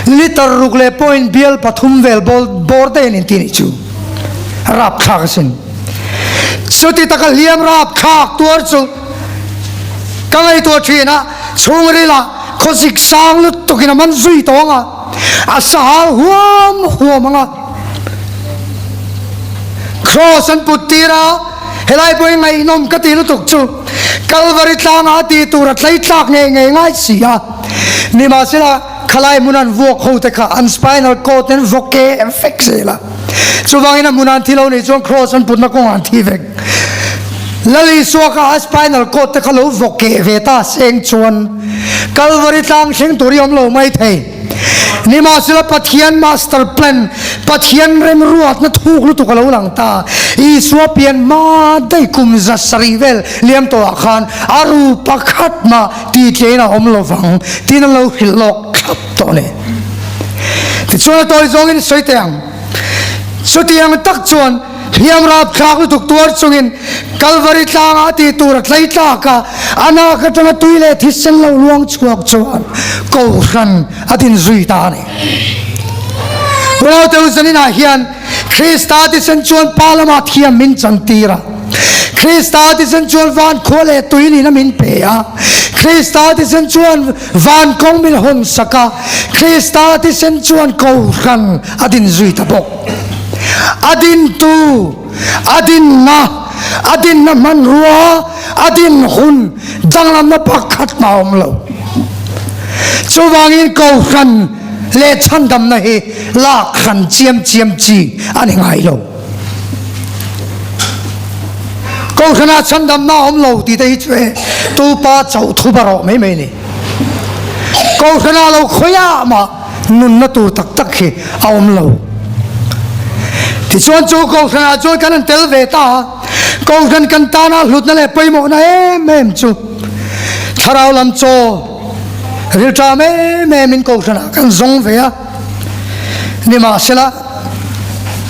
S1: litre ruk leh point bial pathum vel bawr te hian inti nih chu. A rapthlak asin. Chuti taka hliam rapthlak tuar chu ka ngaihtuah thin a, chhungril ah khawsik sang lutuk in a man zui tawng a. A sahal huam huam ang a, Kraws an put tir a, helai pawh hi ngaihnawm ka ti lutuk chu Kalvari tlangah a tih tur a tlei tlak ngei ngei ngai si a. Nimahsela, khalai hmun an vuak ho te kha an spinal cord nen vawk ke vek zel a. Chuvangin a hmun an thi lo nih chuan Kraws an putna kawngah an thi vek. Lal Isua kha a spinal cord te kha lo vawk keh ve ta seng chuan Kalvari tlang thleng tur hi awm lo mai thei. Nimahsela Pathian master plan, Pathian remruatna thuk lutuk a lo lang ta. Isua pian hma daih kum 700 vel liam tawhah khan a ru pakhat mah titlein a awm lovang tiin an lo hrilh lawk thlap tawh a ni. Tichuan a tawi zawngin sawi teh ang. Chutiang tak chuan hliam rapthlak lutuk tuar chungin Kalvari tlangah a tih tur a tlei tlak a, a nak atanga tui leh thisen lo luang chhuak chuan Kohhran a din zui ta a ni. Unaute u zaninah hian Krista thisen chuan Pa lamah thiam min chantir a, Krista thisen chuan van khua leh tui nihna min pe a, Krista thisen chuan van kawng min hawn sak a, Krista thisen chuan Kohhran a din zui ta bawk. A dintu, a dinna, a dinna hmanrua, a din hun danglamna pakhat mah a awm lo. Chuvangin Kohhran leh chhandamna hi lak hran chiam chiam chi a ni ngai lo. Kohhranah chhandamna a awm lo tih te hi chu e tupa chauh thup a rawh mai mai a ni. Kohhranah lo khawiah mah nunna tur tak tak hi a awm lo. Tichuan chu Kohhranah chuan kan han tel ve ta a, Kohhran kan tana hlutna leh pawimawhna em em chu thlarau lam chaw rilṭam em emin Kohhranah kan zawng ve a, nimahsela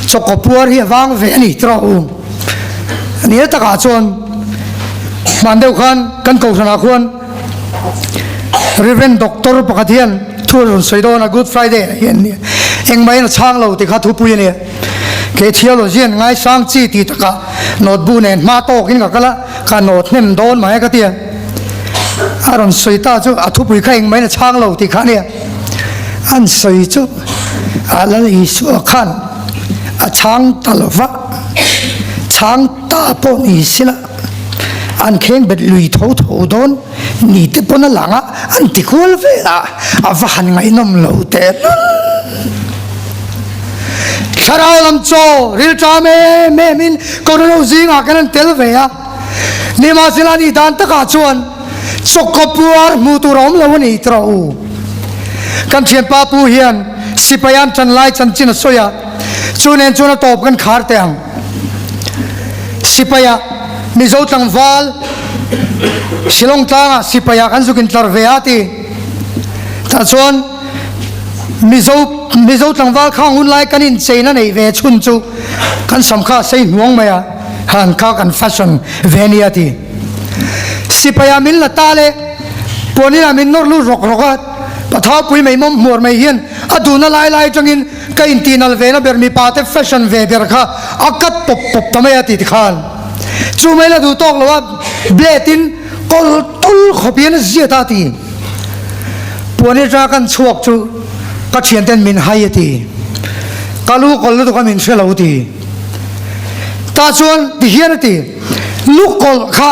S1: chawkaw puar hi a vang ve a ni tiraw u. A nia takah chuan hman deuh khan kan Kohhranah khuan Reverend Doctor pakhat hian thu a rawn sawi dawn a, Good Friday ah hian nia engmah in a chhang lo tih kha thupui a nia. Kei theology an ngaisang chi tih takah notebook nen hma tawkin ka kal a, ka note hnem dawn mai a ka ti a. A rawn sawi ta chu a thupui kha engmah in a chhang lo tih kha a nia. An sawi chu a Lal Isua khan a chhang ta lo va, chhang ta pawh ni sila. An kheng bet lui tho tho dawn ni te pawn a lang a, an ti kual vel a, a va han ngaihnawm lo teh lul. Thlarau lam chaw rilṭam em em in Corona zingah kan han tel ve a, nimahsela nih dan takah chuan chawkkaw puar hmuh tur a awm lo a ni tiraw u. Kan thianpa pu hian sipai an ṭan lai chanchin a sawi a, chu nen chuan a tawp kan khar teh ang. Sipaia Mizo tlangval Shillong tlangah sipaia kan zuk intlar ve a ti. Tah chuan Mizo Mizo tlangval khang hun lai kan incheina neih ve chhun chu kan sam kha a sei hnuang mai a, han kha kan fashion ve nia ti. Sipaia min la ta le puanin ah min nawr lut rawk rawk a, Pathaupui mai mawm hmuar mai hian a duhna lai lai atangin Ka intinal ve na ber mipa te fashion ve ber kha a cut pawp pawp ta mai a ti tikhan chu mai la duh tawk lo a blade in kawl tul khawp hian a ziat a ti. Puan atanga kan chhuak chu ka thian ten min hai a ti. Ka lu kawlh lutuk a min hre lo ti. Tah chuan ti hian a ti, Lu kawlh kha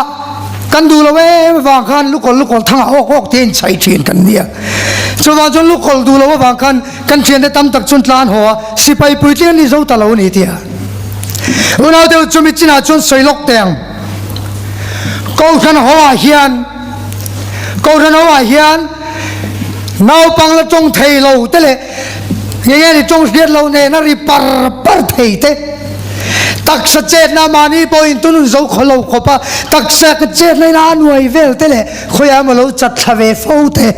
S1: kan duh lo em avang khan lu kawlh lu kawlh thangah awk awk te in chhaih thin kan nia. Chuvang chuan lu kawlh duh lo avang khan kan thiante tam tak chuan tlan haw a, sipai puitling an ni zo ta lo a ni ti a. Unau deuh chumi chinah chuan sawi lawk teh ang. Kohhran ho ah hian Kohhran ho ah hian naupang la tawng thei lo te leh nge nge ni tawng hriat lo nena ri par par thei te taksa chetna mahni pawhin tunun zo khaw lo khawp a taksa ka chetna in a nuai vel te leh khawiah emaw lo chat thla ve fo te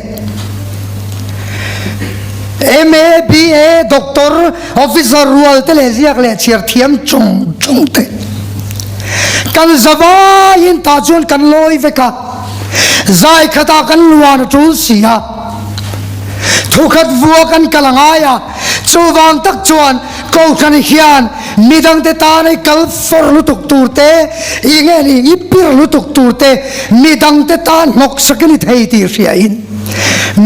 S1: MA, BA, Doctor, Officer rual te leh ziak leh chhiar thiam chung chung te kan zavaiin tah chuan kan lawi vek a, zai khatah kan luan a tul si a, thukhat vua kan kal a ngai a, chuvang tak chuan Kohhran hian midangte tana i kal fawr lutuk tur te, i nge ni i pir lutuk tur te midangte tan hnawksakin i thei tih hriain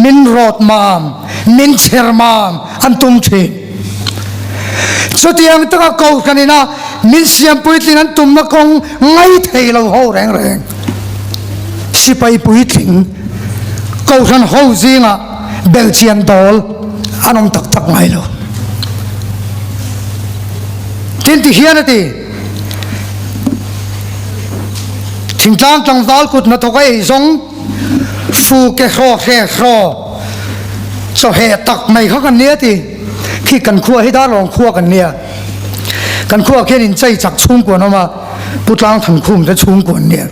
S1: min rawt mam, min chher mam an tum thin. Chutiang taka Kohhran ina min siam puitling an tumna kawng ngai thei lo ho reng reng. Sipai puitling Kohhran ho zingah belchian dawl an awm tak tak ngai lo. Tin ti hian a ti, Thingtlang tlangval kut hnathawk a ei zawng fu ke hraw hre hraw chawheh tak mai kha kan nia ti. Khi kan khua hi Darlawng khua kan nia. Kan khua khian inchei chak chhungkua an awm a, Pu Tlang Thankhum te chhungkua an nia.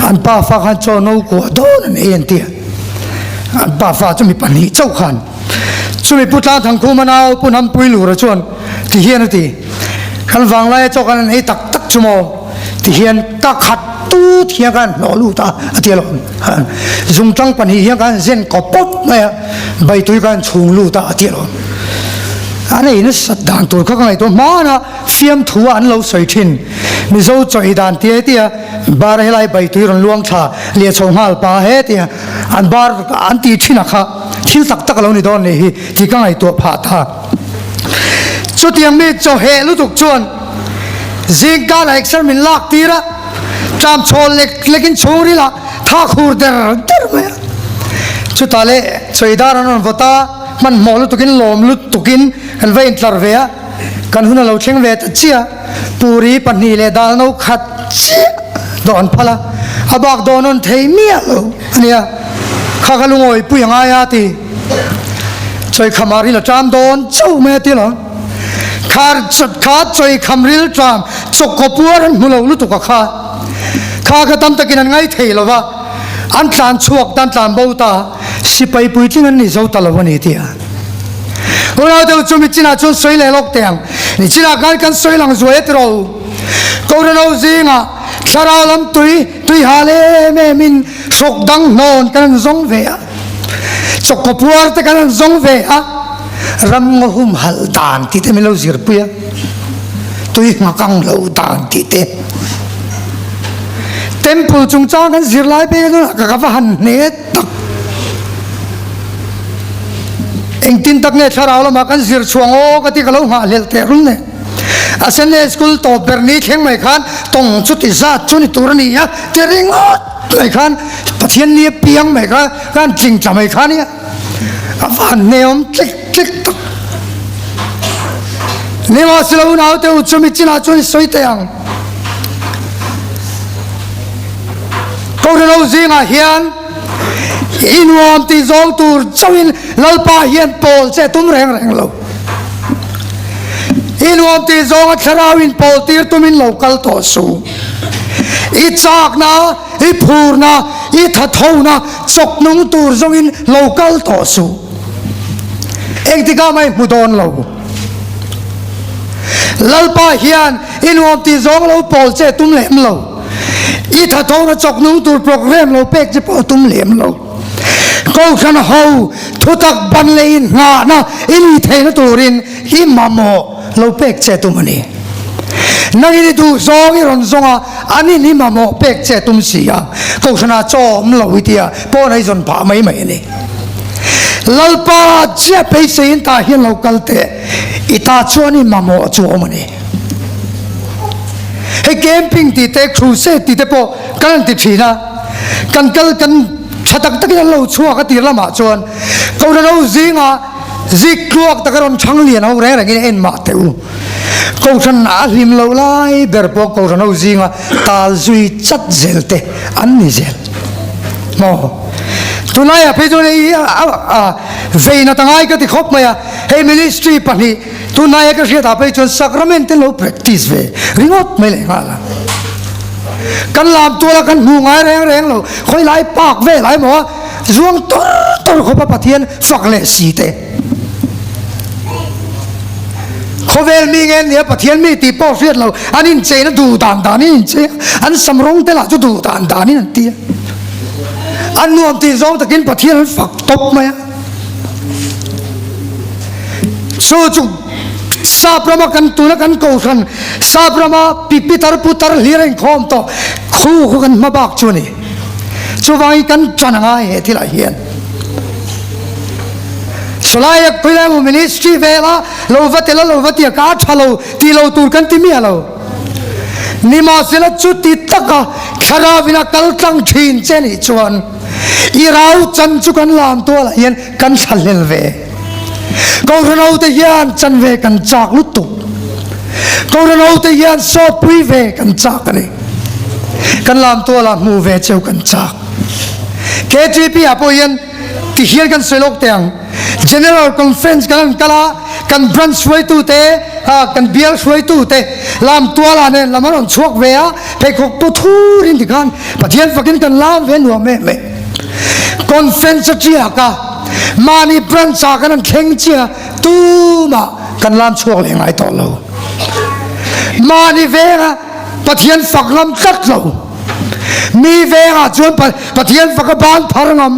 S1: An pa fa khan chaw no kua dawn an ei an ti a. An pa fa chu mi pahnih chauh khan. Chumi Pu Tlang Thankhum a nau Pu Hnampui Lura chuan ti hian a ti, Kan vanglaia chaw khan an ei tak tak chu maw? Ti hian ka khat tut hian khan hnawh lut a, a ti alawm. Zungtang pahnih hian khan zen kawp pawp mai a, baitui khan chhung lut a, a ti alawm. An ei nasat dan tur kha ka ngaihtuah hman a, fiamthu a an lo sawi thin. Mizo chaw ei dan tia tia bar helai baitui rawn luang thla leh chho nghal pa he tia an bar an ti thin a kha thil tak tak a lo ni dawn nih hi tih ka ngaihtuah phah ta. Chutiang mi chaw heh lutuk chuan zingkar ah exer min lak tir a, tram chhawl lek lek in chhungril ah thak hur der der mai a. Chutah leh chawidar an rawn vawt a, hmanhmawh lutuk in lawm lutuk in kan va intlar ve a, kan hun a lo thleng ve ta chiah. Puri pahnih leh dal no khat chiah dawh an phal a, a bak dawn awn thei miah lo a nia. Kha kha lungawi pui a ngai a ti. Chawikham ah ril a ṭam dawn chauh mai a ti lo. Kha kha chawikham ril ṭam chawkkaw puar an hmu lo lutuk a kha. Kha kha tam takin an ngai thei lo va, an tlan chhuak ta an tlan bo ta. Sipai puitling an ni zo ta lo a ni tia. Unau deuh chu michinah chuan sawi leh lawk teh ang. Nichinah khan kan sawi lang zuai a ti rawh u. Kohhranho zingah thlarau lam tui tui hal em em in hrawk dang hnawn kan han zawng ve a. Chawkkaw puar te kan han zawng ve a. Ram ngaw humhalh dan tih te min lo zirpui a. Tui nghak ang lo dan tih te. Temple chungchang kan zir lai pek a ka ka va han hne tak. Engtin tak nge thlarau lamah kan zir chhuang aw ka ti ka lo nghahhlelh teh rul nen. A Sunday school tawp ber ni thleng mai khan tawng chu ti zat chu ni tur a ni a ti ringawt mai khan Pathian ni a piang mai kha khan tling tla mai kha a nia. A va han hneawm tlik tlik tak. Nimahsela unaute u chumi chinah chuan i sawi teh ang. Kohhranho zingah hian i nuam tih zawng tur chauhin Lalpa hian pawl che tum reng reng lo. I nuam tih zawnga thlarau in pawl tir tumin lo kal tawh suh. I chakna, i phurna, i thathona chawk nung tur zawngin lo kal tawh suh. Engtikah mah i hmu dawn lo. Lalpa hian i nuam tih zawng lo pawl che tum lem lo. I thathona chawk nung tur program lo pek che pawh tum lem lo. Kohhran ho thutak ban leh inngahna i ni theihna turin i mamawh lo pek che tum a ni. Nangin i duh zawng i rawn zawng a, anin i mamawh pek che tum si a, Kohhranah chaw awm lo i tia pawn a i zawn phah mai mai a ni. Lalpa chiah beiseiin tah hian lo kal teh, i ta chuan i mamawh chu a awm a ni. Hei camping tih te, crusade tih te pawh kan han ti thin a, kan kal kan tha tak takin an lo chhuak a tir lamah chuan Kohhran ho zingah zik tluak taka rawn chhang lian ho reng rengin en mah teh u. Kohhran a hlim loh lai ber pawh Kohhran ho zinga tal zui chat zel te an ni zel maw? Tunlaiah phei chuan hei a vei nat a ngai ka ti khawp mai a, hei ministry pahnih tunlaia ka hriatah phei chuan sacrament te lo practice ve ringawt mai leh nghal a. Kan lam tuala kan hmu ngai reng reng lo, khawilai park velah emaw a zuang tawr tawr khawp a Pathian fak leh si te. Khawvel mi nge nia Pathian mi tih pawh hriat lo, an incheina duh dan danin an inchei a, an sam rawng te lah chu duh dan danin an ti a. An nuam tih zawng takin Pathian an fak tawp mai a. Chu chu Sap rama kan tuna kan kohhran Sap rama pi pitar putar hlir a inkhawm tawh khu khu kan hma bak chu a ni. Chuvangin kan ṭan a ngai he thilah hian. Sawlaia khawilai emaw ministry vela lo va tel a lo va tia ka a tha lo ti lo tur kan ti miah lo. Nimahsela chuti taka thlarauin a kal tlang thin che nih chuan i rau chan chu kan lam tualah hian kan thlahlel ve. Kohhran hote hian chan ve kan chak lutuk. Kohhran hote hian sawtpui ve kan chak a ni. Kan lam tualah hmuh ve cheu kan chak. KTP ah pawh hian ti hian kan sawi lawk teh ang. General Conference kan han kal a, kan branch hruaitu te, kan bial hruaitu te lam tualah nen lam an rawn chhuak ve a, pheikhawk pawh thurin tikhan Pathian fakin kan lam ve nuam em em. Conference a tiak a, mahni branch ah kan han thleng chiah a, tumah kan lam chhuak leh ngai tawh lo. Mahni venga Pathian fak ngam tlat lo. Mi vengah chuan Pathian faka ban phar ngam,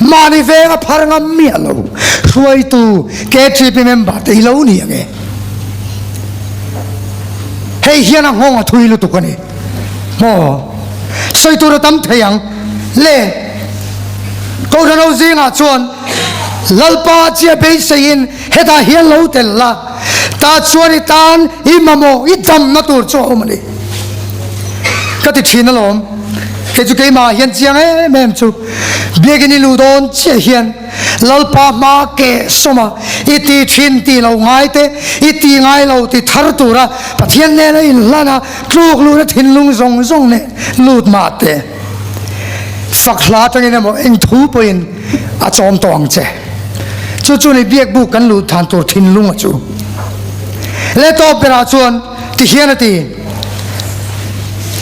S1: mahni venga phar ngam miah lo hruaitu KTP member te hi lo ni ang e. Hei hian a nghawng a thui lutuk a ni. Maw? Sawi tur a tam thei ang. Le Kohhran ho zingah chuan Lalpa chia beiseiin hetah hian lo tel la. Tah chuan i tan i mamawh i damna tur chu a awm a ni. Ka ti thin alawm. Kei chu keimah hian chiang em em chu biakin i luh dawn chiah hian Lalpa hma keh sawma i ti thin tih lo ngai te, i ti ngai lo ti thar tura Pathian nena inhlan a tluk luhna thinlung zawng zawng nen lut mah te fak hla atangin emaw eng thu pawhin a chawm tawh ang che. Chu chu ni biak buk kan luh than tur thinlung a chu. Le tawp berah chuan ti hian a ti.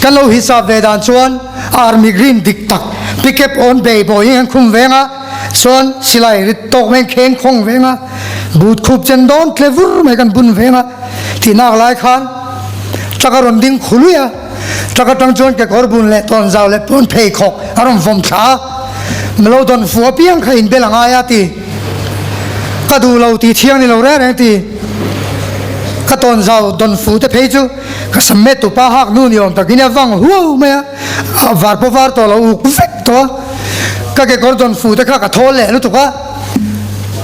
S1: Kan lo hisap ve dan chuan army green dik tak pickup awn bei bawiin an khum veng a, chuan silai rit tawk mai an kheng khawng veng a, but khup chen dawn tle vur mai kan bun veng a tihnak lai khan truck a rawn ding khului a. Truck atang chuan kekawr bun leh tawnzau leh pawn pheikhawk a rawn vawm thla a, Milo dawn fu apiang kha inbel a ngai a ti. Ka duh lo tih thiang ni lo reng reng ti. Ka tawnzau dawn fu te phei chu ka sam met tupa hak nu ni awm takin a vang huau mai a, a var pawh var tawh lo uk vek tawh a. Ka kekawr dawn fu te kha ka thawl leh lutuk a,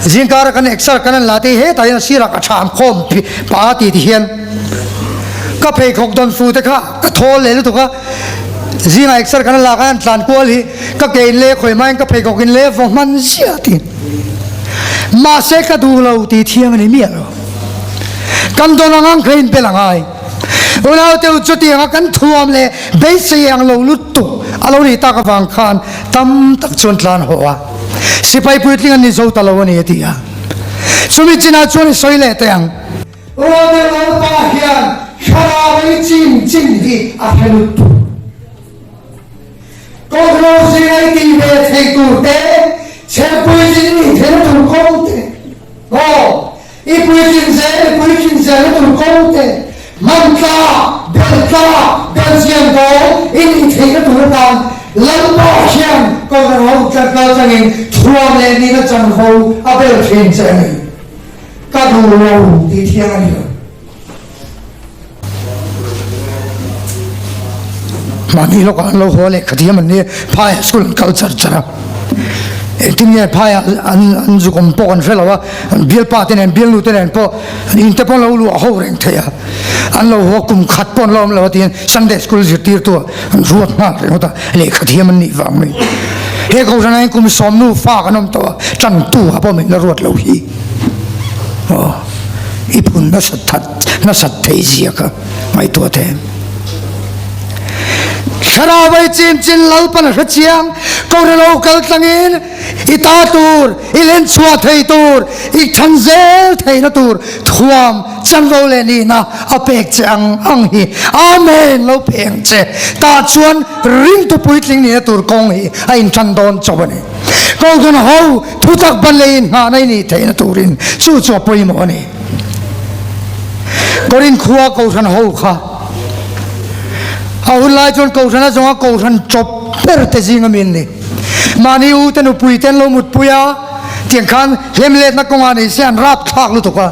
S1: zingkara kan exer kan han la te hi hetah hian a sirah ka tham khawm pah a ti ti hian ka pheikhawk dawn fu te kha ka thawl leh lutuk a. Zingah exer kan lak a an tlan kual hi ka ke in leh khawi hmain ka pheikhawk in leh vaw hman ziah ti. Mahse ka duh lo ti thiang a ni miah lo. Kan dawn ang ang kha in bel a ngai. Unaute u chutianga kan thuam leh beisei ang lo lutuk a lo nih tak avang khan tam tak chuan tlan haw a. Sipai puitling an ni zo ta lo a ni a ti a. Chumi chinah chuan i sawi leh teh ang. Unaute Lalpa hian thlarau ei chin chin hi a hre lutuk. Kawngro zing ei tih ve thei tur te, chherpui chin i theihna tur kawng te, aw, i puitlin zel i puitlin zelna tur kawng te, man tlak, bel tlak, bel chian dawn i nih theihna tur atan Lalpa hian kawngro tlat atangin thuam leh nihna chanvo a bel thin che a ni. Ka duh lo tih thiang a ni lo. Mahni lawkah an lo haw leh kha thiam an ni, phaiah school an kal char char a. Engtin nge phaiah an an zuk awm pawh kan hre lo a, an bialpa te nen bialnu te nen pawh an in te pawh an lo luah ho reng thei a, an lo haw kum khat pawh an lo awm lo a tiin Sunday school zirtirtu ah an ruat nghal ringawt a, lehkha thiam an nih vang mai. He kohhran ah hian kum sawmnu fa kan awm tawh a, tantu ah pawh min la ruat lo hi. Aw, i phun nasat that nasat theih zia kha ngaihtuah teh. Thlarau ei chin chin Lalpan a hre chiang, Kohhran lo kal tlangin i ta tur, i len chhuah thei tur, i than zel theihna tur thuam chanvo leh nihna a pek che ang ang hi. Amen! Lo pe ang che. Tah chuan ringtu puitling nihna tur kawng hi a intan dawn chauh a ni. Kohhran ho thutak ban leh inngahna i nih theihna turin chu chu a pawimawh a ni. Korin khua Kohhran ho kha a hun lai chuan Kohhran a zawnga Kohhran chawp ber te zing ami an ni. Mahni u te nupui te an lo mutpui a, tiang khan hlemletna kawngah nei se an rap thlak lutuk a.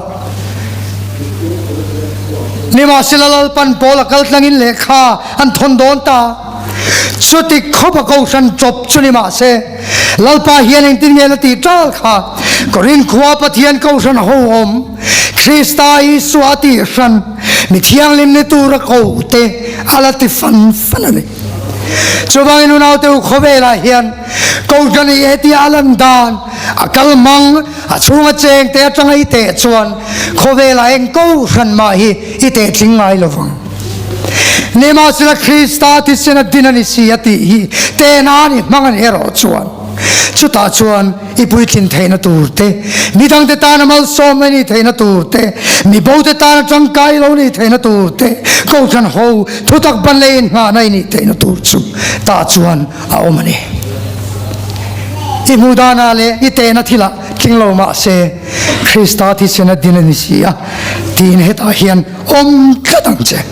S1: Nimahsela Lalpan pawl a kal tlangin lehkha an thawn dawn ta. Chuti khawp a Kohhran chawp chu ni mahse, Lalpa hian engtin nge la tih ṭal kha? Korin khua Pathian Kohhran ho awm, Krista Isua a tih hran, mi thianghlim ni tura ko te a la ti fan fan a ni. Chuvangin unaute u khawvelah hian Kohhran i hetia a lan dan, a kal mang, a chhunga cheng te atanga i teh chuan khawvelah eng Kohhran mah hi i teh tling ngai lo vang. Nimahsela Krista thisen a din a ni si a tih hi tehna a ni hmang a ni erawh chuan chutah chuan i puitlin theihna tur te, midangte tana malsawmna i nih theihna tur te, mibote tana tangkai lo nih theihna tur te, Kohhran ho thutak ban leh inngahna i nih theihna tur chu tah chuan a awm a ni. I hmuh danah leh i tehna thilah tling lo mah se Krista thisen a din a ni si a tiin hetah hian awm tlat ang che.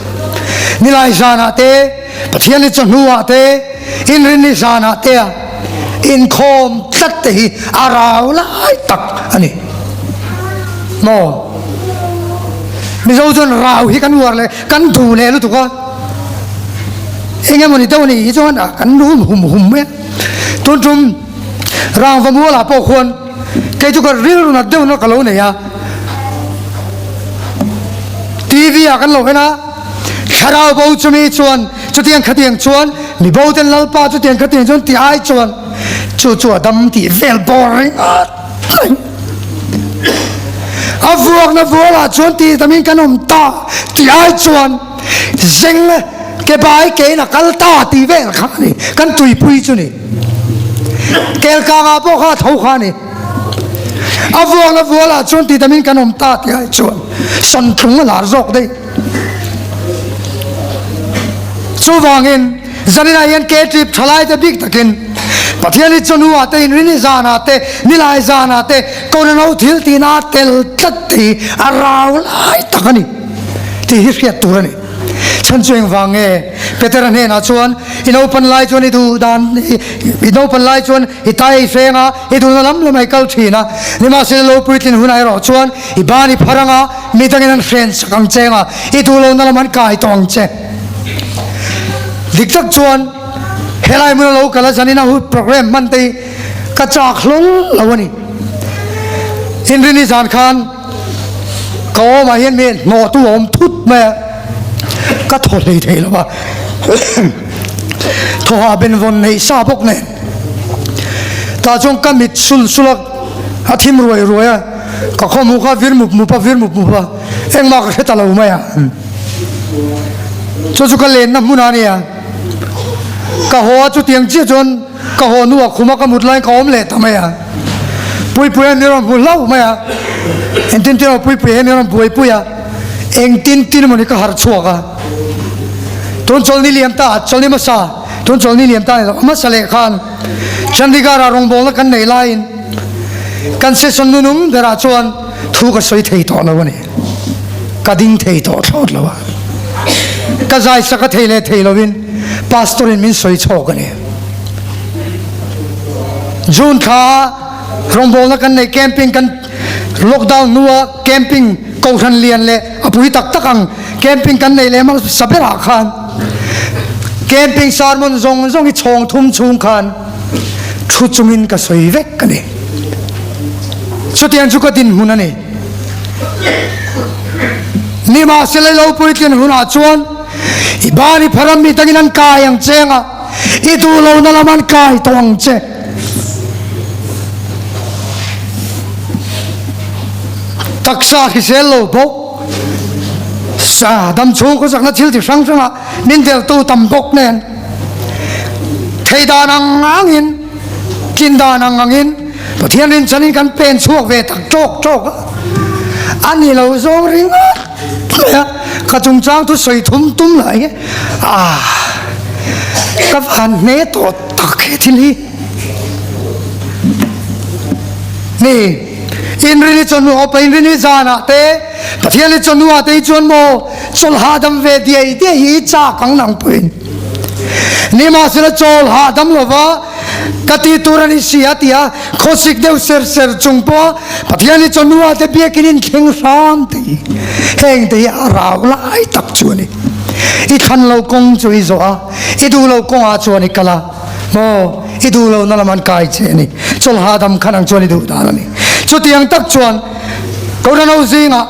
S1: Nilai zanah te, Pathianni chawhnuah te, Inrinni zanah te a inkhawm tlat te hi a rau lai tak a ni. Maw? Mizo chuan rau hi kan uar leh kan duh leh lutuk a. Eng emawni deuh a nih hi chuan kan hum hum hum mai a. Tun tum rangva mualah pawh khuan kei chu ka rilru nat deuhna ka lo nei a. TV ah kan lo en a, thlarau bo chumi chuan chutiang khatiang chuan mi bo ten Lalpa chutiang khatiang chuan ti ai chuan chu chu a dam tih vel bawr ringawt mai. A vuakna vualah chuan tih tamin kan awm ta tih ai chuan zeng ke bai kein a kal ta tih vel kha a ni, kan tuipui chu ni. Kelkangah pawh kha a tho kha a ni. A vuakna vualah chuan ti tamin kan awm ta tih ai chuan sawntlung a lar zawk daih. Chuvangin zaninah hian ke trip thalaite bik takin Pathian hi chawhnuah te inrini zanah te nilai zanah te Kohhran thil tihna a tel tlat te hi a rau lai tak a ni tih hi hriat tur a ni. Chhan chu engvang nge? Petera hnenah chuan i naupan lai chuan i duh dan i naupan lai chuan I tai i feng a, i duhna lam lamah i kal thin a, nimahsela lo puitlin hunah erawh chuan i ban i phar ang a, mi dangin an hren sak ang che ang a, i duh lohna lam an kai tawh ang che. Dik tak chuan helai hmuna lo kal a zanin a hun programme hman te hi ka chak hlawl lo a ni. Inrini zan khan ka awmah hian mi hnawhtu a awm thut mai a, ka thaw hlei thei lo a, thawhah benvawn neih sa bawk nen. Tah chuan ka mit sul sul a, a thim ruai ruai a, ka khawhmuh kha a vir mup mup a, vir mup mup a, engmah ka hre ta lo mai a. Chu chu ka lenna hmun a nia. Ka haw a chutiang chiah chuan ka haw hnuah khuma ka mut laiin ka awm leh ta mai a. Puipui hian min rawn hmu hlauh mai a, engtin tin emaw Puipui hian min rawn buaipui a, engtin tin emaw ni ka harh chhuak a. Tun chawlhni liam ta, chawlhni hmasa. Tun chawlhni liam ta ni lo, hmasa leh khan Chandigarh-ah rawngbawlna kan neih laiin kan session nunung berah chuan thu ka sawi thei tawh lo a ni. Ka ding thei tawh thlawt lo a. Ka zai sak a thei leh thei lovin Pastor-in min sawi chhawk a ni. June thla rawngbawlna kan neih camping kan lockdown hnua camping kohhran lian leh a pui tak tak ang camping kan neih leh hmasa berah khan camping sermon zawng zawng hi chhawng thum chhung khan. Thu chungin ka sawi vek a ni. Chutiang chu ka dinhmun a ni. Nimahsela i lo puitlin hunah chuan i ban i pharam mi dangin an kai ang che anga i duh lohna lam an kai tawh ang che. Taksa hrisel lo bawk, sa dam chhung khawsakna thil chi hrang hrangah min deltu tam bawk nen thei dan ang angin tlin dan ang angin Pathian rinchhanin kan pen chhuak ve tak tawk tawk a, a ni lo zawng ringawt mai a, ka chungchang thu sawi thum tum lah hi ah ka van hne tawh tak he thil hi. Ni inrini chawhnu awpa inrini zanah te Pathian i chawhnu ah te hi chuan maw chawl hahdam ve diai diai hi i chak ang nang pawhin. Nimahsela chawl hahdam lova ka ti tur a ni si a ti a, khawsik deuh ser ser chung pawha Pathian i chawhnu ah te biakin in thleng hram te hi heng te hi a rau lai tak chu a ni. I thlan lo kawng chu i zawh a, i duh lo kawngah chuan i kal a. Maw, i duh lohna lam an kai che a ni. Chawl hahdam khan ang chuan i duh dan a ni. Chutiang tak chuan Kohhran ho zingah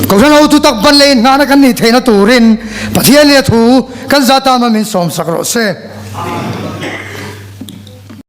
S1: Kohhran hotu tak ban leh inhnahna kan nih theihna turin Pathian leh a thu kan za tama min sawmsak rawh se.